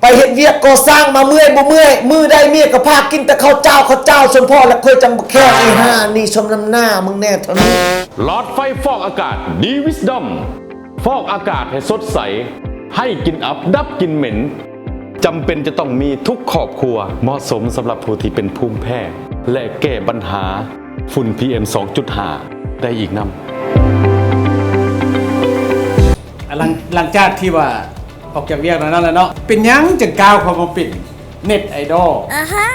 ໄປເຮັດວຽກກໍ່ສ້າງມາເມື່ອຍບໍ່ເມື່ອຍ, ມື້ໃດເມຍກໍພາກິນແຕ່ເຂົ້າເຈົ້າ, ເຂົ້າເຈົ້າສົມພໍລະ ຂ້ອຍຈັ່ງບໍ່ແຄ. ອີຫ່ານີ້ ສົມນ້ຳໜ້າມຶງແນ່ເທົ່ານີ້. ຫຼອດໄຟຟອກອາກາດ D-Wisdom ຟອກອາກາດໃຫ້ສົດໃສ, ໃຫ້ກິ່ນອັບດັບກິ່ນເໝັນ. ຈຳเป็นจะต้องมีทุกครอบครัว เหมาะสมสำหรับผู้ที่เป็นภูมิแพ้ และแก้ปัญหาฝุ่น PM สองจุดห้า ได้อีกนำ. ຫຼັງ ຫຼັງຈາກທີ່ວ່າອອກຈາກວຽກແລ້ວນັ້ນແຫຼະເນາະ, ເປັນຫຍັງຈຶ່ງກ້າວເຂົ້າມາເປັນເນັດໄອດອລ? ອ່າຮະ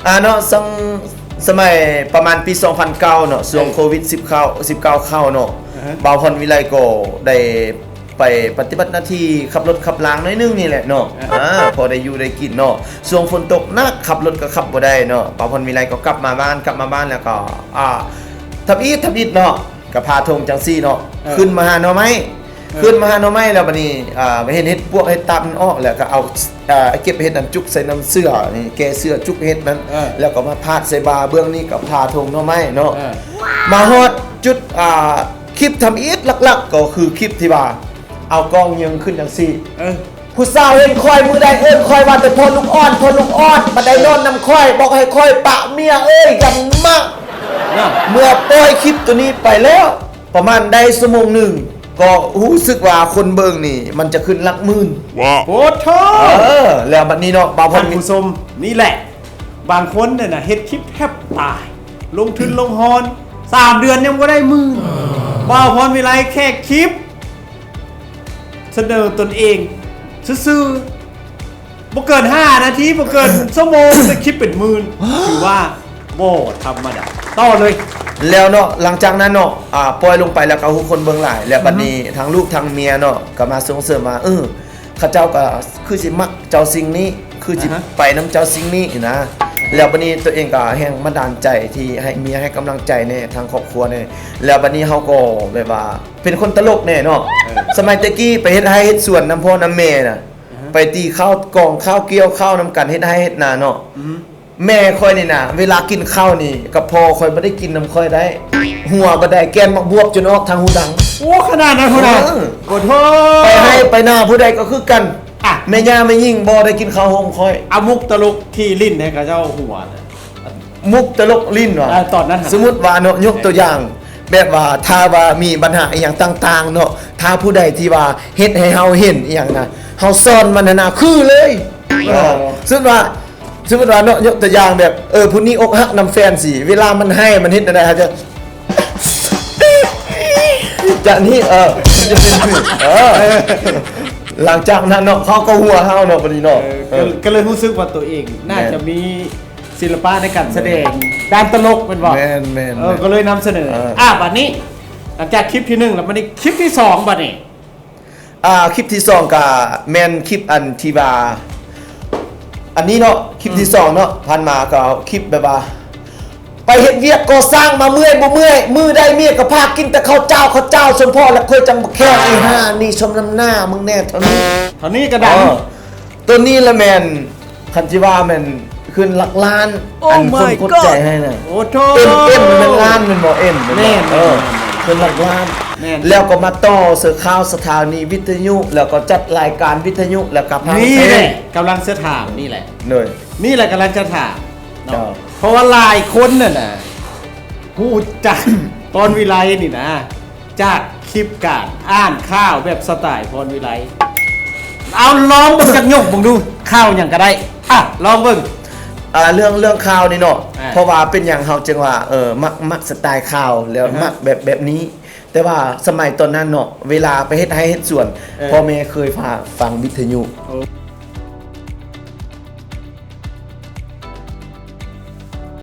ອ່າເນາະ ສະ ສະໄໝປະມານປີສອງພັນເກົ້າເນາະ ຊ່ວງ ເອີ ໂຄວິດສິບເກົ້າ ສິບເກົ້າເຂົ້າເນາະ, ອ່າຮະ ບ່າວພອນວິໄລກໍໄດ້ ໄປປະຕິບັດໜ້າທີ່ຂັບລົດຂັບລາງໜ້ອຍໜຶ່ງນີ້ແຫຼະເນາະ. ອ່າ ອ່າ ພໍໄດ້ຢູ່ໄດ້ກິນເນາະ. ຊ່ວງຝົນຕົກໜັກ ຂັບລົດກໍຂັບບໍ່ໄດ້ເນາະ. ບ່າວພອນວິໄລກໍກັບມາບ້ານ, ກັບມາບ້ານແລ້ວກໍ ອ່າ ທຳອິດ ທຳອິດເນາະ, ກໍພາທົ່ງຈັ່ງຊີ້ເນາະ, ເອີ ຂຶ້ນມາຫາໜໍ່ໄມ້, ເອີ ຂຶ້ນມາຫາໜໍ່ໄມ້ແລ້ວບັດນີ້ ອ່າ ເຫັນເຫັດປວກເຫັດຕາບມັນອອກ ແລ້ວກໍເອົາ ອ່າ ເກັບເຫັດນັ້ນຈຸກໃສ່ນຳເສື້ອນີ້, ແກ່ເສື້ອຈຸກເຫັດນັ້ນ, ເອີ ແລ້ວກໍມາພາດໃສ່ບ່າເບື້ອງນີ້ ກໍພາທົ່ງໜໍ່ໄມ້ເນາະ. ເອີ ມາຮອດຈຸດ ອ່າ ຄລິບທຳອິດຫຼັກໆ ກໍຄືຄລິບທີ່ວ່າ ເອົາກ້ອງຍິງຂຶ້ນຈັ່ງຊີ້. ເອີ ຜູ້ສາວເຫັນຂ້ອຍມື້ໃດເອີ້ນຂ້ອຍວ່າແຕ່ພໍ່ລູກອ່ອນ, ພໍ່ລູກອ່ອນ, ບັດໃດນອນນຳຂ້ອຍ ບອກໃຫ້ຂ້ອຍປະເມຍເອີຍ ຢ່າມາ. ເມື່ອປ່ອຍຄລິບໂຕນີ້ໄປແລ້ວ ປະມານໄດ້ຊົ່ວໂມງໜຶ່ງ ກໍຮູ້ສຶກວ່າຄົນເບິ່ງນີ້ມັນຈະຂຶ້ນຫຼັກໝື່ນ. ໂອ້ໂທ! ເອີ ແລ້ວບັດນີ້ເນາະ ບ່າວພອນ ທ່ານຜູ້ຊົມ, ນີ້ແຫຼະ ບາງຄົນນີ້ນະ ເຮັດຄລິບແທບຕາຍ ລົງທຶນລົງຮອນ ສາມເດືອນຍັງບໍ່ໄດ້ໝື່ນ. ບ່າວພອນວິໄລແຄ່ຄລິບສະເໜີຕົນເອງຊື່ໆ ບໍ່ເກີນຫ້ານາທີ ບໍ່ເກີນຊົ່ວໂມງ ໄດ້ຄລິບເປັນໝື່ນ ຖືວ່າບໍ່ທຳມະດາ. ຕໍ່ເລີຍ. ແລ້ວເນາະ ຫຼັງຈາກນັ້ນເນາະ ອ່າ ປ່ອຍລົງໄປແລ້ວກໍຮູ້ຄົນເບິ່ງຫຼາຍ ແລ້ວບັດນີ້ ອືຮຶ ທາງລູກທາງເມຍເນາະ ກໍມາສົ່ງເສີມວ່າ ເອີ ເຂົາເຈົ້າກໍຄືຊິມັກເຈົ້າສິ່ງນີ້ ຄືຊິ ອ່າຮະ ໄປນຳເຈົ້າສິ່ງນີ້ນະ. ແລ້ວບັດນີ້ຕົວເອງກໍແຮງບັນດານໃຈທີ່ໃຫ້ເມຍໃຫ້ກຳລັງໃຈແດ່ ທາງຄອບຄົວແດ່. ແລ້ວບັດນີ້ເຮົາກໍແບບວ່າເປັນຄົນຕະຫຼົກແດ່ເນາະ. ເອີ ສະໄໝແຕ່ກີ້ໄປເຮັດໄຮ່ເຮັດສວນນຳພໍ່ນຳແມ່ນະ, ອ່າຮະ ໄປຕີເຂົ້າ ກອງເຂົ້າ ກ່ຽວເຂົ້ານຳກັນ ເຮັດໄຮ່ເຮັດນາເນາະ. ອືຮຶ ແມ່ຂ້ອຍນີ້ນະ ເວລາກິນເຂົ້ານີ້ ກັບພໍ່ຂ້ອຍບໍ່ໄດ້ກິນນຳຂ້ອຍໄດ້. ຫົວບໍ່ໄດ້ ແກ່ນໝາກບວບຈົນອອກທາງຫູດັງ. ໂອ້ ຂະໜາດນັ້ນພຸ້ນນະ. ເອີ ໂອ້ໂທ! ໄປໄຮ່ໄປນາຜູ້ໃດກໍຄືກັນ. ອ່ະ ແມ່ຍ່າແມ່ຍິງບໍ່ໄດ້ກິນເຂົ້າໂຮງຂ້ອຍ. ເອົາມຸກຕະຫຼົກທີ່ຫຼິ້ນໃຫ້ເຂົາເຈົ້າຫົວນະ. ມຸກຕະຫຼົກຫຼິ້ນວ່າ ເອີ ຕອນນັ້ນ ສົມມຸດວ່າເນາະ ຍົກຕົວຢ່າງ ແບບວ່າຖ້າວ່າມີບັນຫາອີ່ຫຍັງຕ່າງໆເນາະ ຖ້າຜູ້ໃດທີ່ວ່າເຮັດໃຫ້ເຮົາເຫັນອີ່ຫຍັງນະ ເຮົາຊ້ອນມັນຫັ້ນນະ ຄືເລີຍ. ເອີ ເອີ ສົມມຸດວ່າ ສົມມຸດວ່າເນາະ ຍົກຕົວຢ່າງແບບ ເອີ ຜູ້ນີ້ອົກຫັກນຳແຟນຊີ້ ເວລາມັນໄຫ້ມັນເຮັດແນວໃດ ເຮົາຈະ ຈະນີ້ ເອີ ມັນຈະເປັນຄື ເອີ ຫຼັງຈາກນັ້ນເນາະ ເຂົາກໍຫົວເຮົາເນາະ ບັດນີ້ເນາະ. ເອີ ເອີ ກໍ ກໍເລີຍຮູ້ສຶກວ່າຕົວເອງໜ້າ ແມ່ນ ຈະມີ ສິລະປະໃນການສະແດງ ແມ່ນ ດ້ານຕະຫຼົກແມ່ນບໍ່? ແມ່ນໆໆ ເອີ ກໍເລີຍນຳສະເໜີ. ເອີ ອ່າ ບາດນີ້ ຫຼັງຈາກຄລິບທີໜຶ່ງແລ້ວ ບາດນີ້ຄລິບທີສອງ ບາດນີ້ ອ່າ ຄລິບທີສອງກໍແມ່ນຄລິບອັນທີ່ວ່າ ອັນນີ້ເນາະ ຄລິບທີ ອືມ ສອງເນາະ ຜ່ານມາກໍເອົາຄລິບແບບວ່າ ໄປເຮັດວຽກກໍ່ສ້າງມາເມື່ອຍບໍ່ເມື່ອຍ, ມື້ໃດເມຍກໍພາກິນແຕ່ເຂົ້າເຈົ້າ, ເຂົ້າເຈົ້າສົມພໍລະ ຂ້ອຍຈັ່ງບໍ່ແຄ. ອີຫ່ານີ້ ສົມນ້ຳໜ້າມຶງແນ່ເທົ່ານີ້ ເທົ່ານີ້ກໍດັງ. ເອີ ຕົວນີ້ລະແມ່ນ ຄັນຊິວ່າແມ່ນຂຶ້ນຫຼັກລ້ານ Oh my god ອັນຄົນກົດໃຈໃຫ້ນະ. ໂອ້ໂທ ເອັມ ເອັມ ແມ່ນລ້ານແມ່ນບໍ່? ເອັມ ແມ່ນບໍ່? ແມ່ນ ເອີ ແມ່ນ ຂຶ້ນຫຼັກລ້ານ ແມ່ນ ແລ້ວກໍມາຕໍ່ເສີຂ່າວສະຖານີວິທະຍຸ ແລ້ວກໍຈັດລາຍການວິທະຍຸ ແລ້ວກໍພາງເພງ. ນີ້ແຫຼະກຳລັງຈະຖາມນີ້ແຫຼະ. ໂດຍ ນີ້ແຫຼະກຳລັງຈະຖາມເນາະ ເຈົ້າ ເພາະວ່າຫຼາຍຄົນຫັ້ນນະ ຮູ້ຈັກ ພອນວິໄລນີ້ນະ ຈາກຄລິບການອ່ານຂ່າວແບບສະໄຕພອນວິໄລ. ເອົາ ລອງເບິ່ງ ຈັກຍົກເບິ່ງດູ ຂ່າວຫຍັງກໍໄດ້ ອ່ະ ລອງເບິ່ງ. ອ່າ ເລື່ອງ ເລື່ອງຂ່າວນີ້ເນາະ ອ່າ ເພາະວ່າເປັນຫຍັງເຮົາຈຶ່ງວ່າ ເອີ ມັກ ມັກສະໄຕຂ່າວ ແລ້ວ ອ່າຮະ ມັກແບບ ແບບນີ້. ແຕ່ວ່າສະໄໝຕອນນັ້ນເນາະ ເວລາໄປເຮັດໄຮ່ເຮັດສວນ ເອີ ພໍ່ແມ່ເຄີຍພາຟັງວິທະຍຸ. ໂອ້